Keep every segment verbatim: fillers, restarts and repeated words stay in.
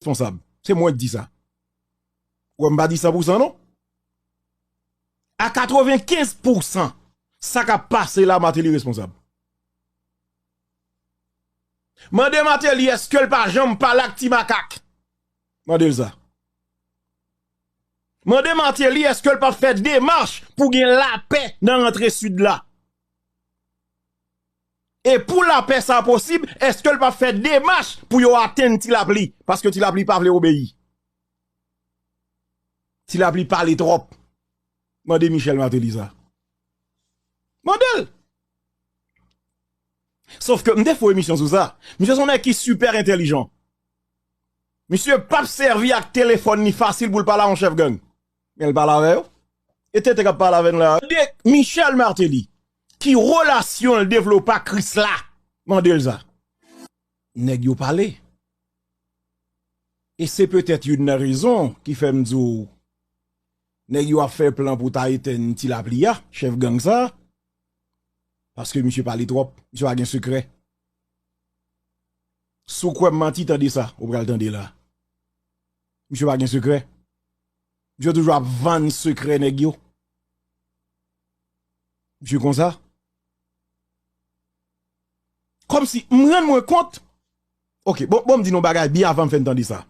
responsab. Se mwen ki di sa. Ou wè m pa di san pou san non. A katrevenkenz pou san, sa k ap pase la, Martelly responsab. Mande Martelly èske l pa janm pale ak Ti Makak. Mande l sa. Mande Martelly èske l p ap fè demach pou gen lapè nan rantre Sid la. E pou lapè sa posib, èske l p ap fè demach pou yo atenn Ti Lapli? Paske Ti Lapli pa vle obeyi. Ti Lapli pale twòp. Mande Michel Martelly sa. Mande l. Sof ke m te fè yon emisyon sou sa. Misye se yon nèg ki sipè entèlijan. Misye p ap sèvi ak telefòn li fasil pou l pale a yon chèf gang. Men l pale avè yo. E tenten k ap pale avè n la. Mande Michel Martelly ki relasyon l devlope ak Krisla. Mande l sa. Nèg yo pale. E se petèt youn nan rezon ki fè m di w nèg yo ap fè plan pou ta etenn Ti Lapli a, chèf gang sa. Paske misye pale twòp, misye pa gen sekrè. Si w kwè m manti, tande sa, ou pral tande la. Misye pa gen sekrè. Misye toujou ap vann sekrè nèg yo. Misye konsa. Kòmsi m rann mwen kont. Ok, bon, bon, m di nou bagay byen avan m fè n tande sa.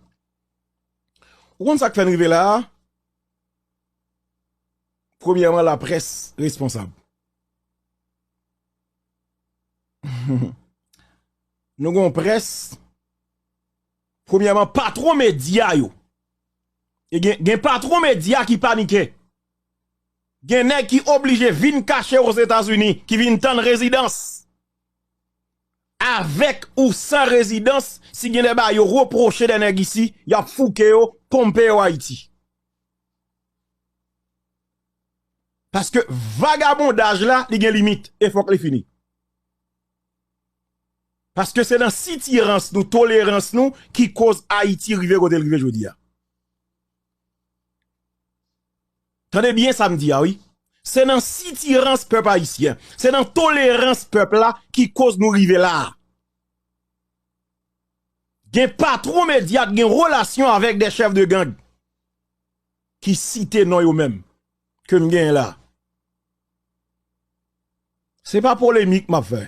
Ou konn sa k fè n rive la a? Premyèman, laprès responsab. Nou gen yon près, premyèman, patwon medya yo. E gen, gen patwon medya ki panike. Gen nèg ki oblije vin kache Ozetazini, ki vin tann rezidans. Avèk ou san rezidans, si gen de bagay yo repwoche de nèg isi, y ap fouke yo, ponpe yo Ayiti. Paske vagabondaj la, li gen limit, e fòk li fini. Paske se nan sitirans nou, tolerans nou, ki koz Ayiti rive kote l rive jodi a. Tande byen sa m di a, wi. Se nan sitirans pèp ayisyen, se nan tolerans pèp la ki koz nou rive la a. Gen patwon medya ki gen relasyon avèk de chèf de gang ki site non yo menm ke m genyen la. Se pa polemik m ap fè.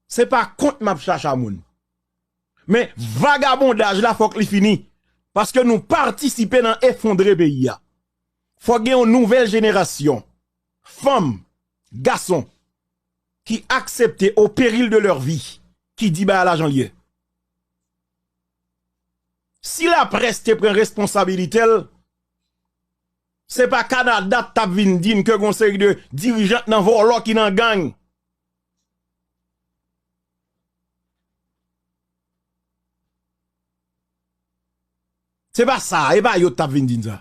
Se pa kont m ap chache a moun. Men vagabondaj la fòk li fini. Paske nou patisipe nan efondre peyi a. Fòk gen yon nouvèl jenerasyon. Fanm, gason, ki aksepte au péril de leur vie, ki di bagay la jan l ye. Si laprès te pran responsabilite l, se pa Kanada t ap vin di n ke gon seri de dirijan nan vòlò ki nan gang. Se pa sa, e pa yo t ap vin di n sa.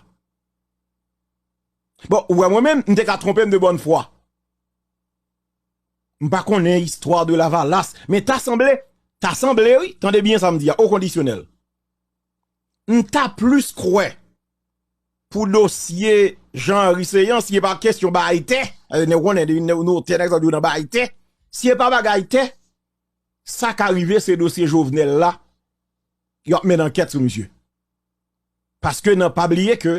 Bon, ou wè mwen menm, m te ka twonpe m de bòn fwa. M pa konnen istwa de Lavalas, men ta sanble, ta sanble wi, tande byen sa m di a, o kondisyonèl. M ta plis kwè pou dosye Jean Henry Ceant, si e pa kesyon bay tè, eh, nou konnen, nou, nou, tè nèg sa yo nan bay tè, si e pa bagay tè, sa ka rive se dosye Jovenel la, y ap mennen ankèt sou misye. Paske nan pa bliye ke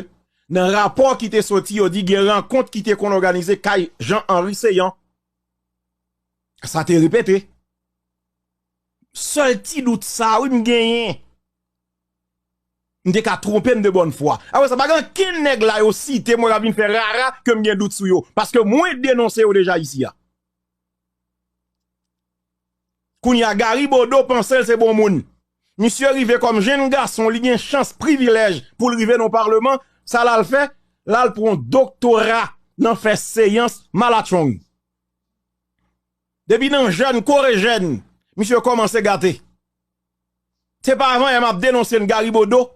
nan rapò ki te soti, yo di gen rankont ki te konn òganize kay Jean Henry Ceant. Sa te repete. Sèl ti dout sa, wi, m genyen. M te ka twonpe m de bòn fwa. Apre sa, pa gen ankenn nèg la yo site, mwen ka vin fè rara ke m gen dout sou yo. Paske mwen denonse yo deja isi a. Kounye a, Gary Bodeau panse l se bon moun. Misye rive kòm jenn gason, li gen chans, privilèj pou l rive nan palman. Sa l al fè? L al pran yon doktora nan fè seyans malatchong. Depi nan jèn, kore jèn, misye kòmanse gate. Se pa avan yè m ap denonse n Gary Bodeau,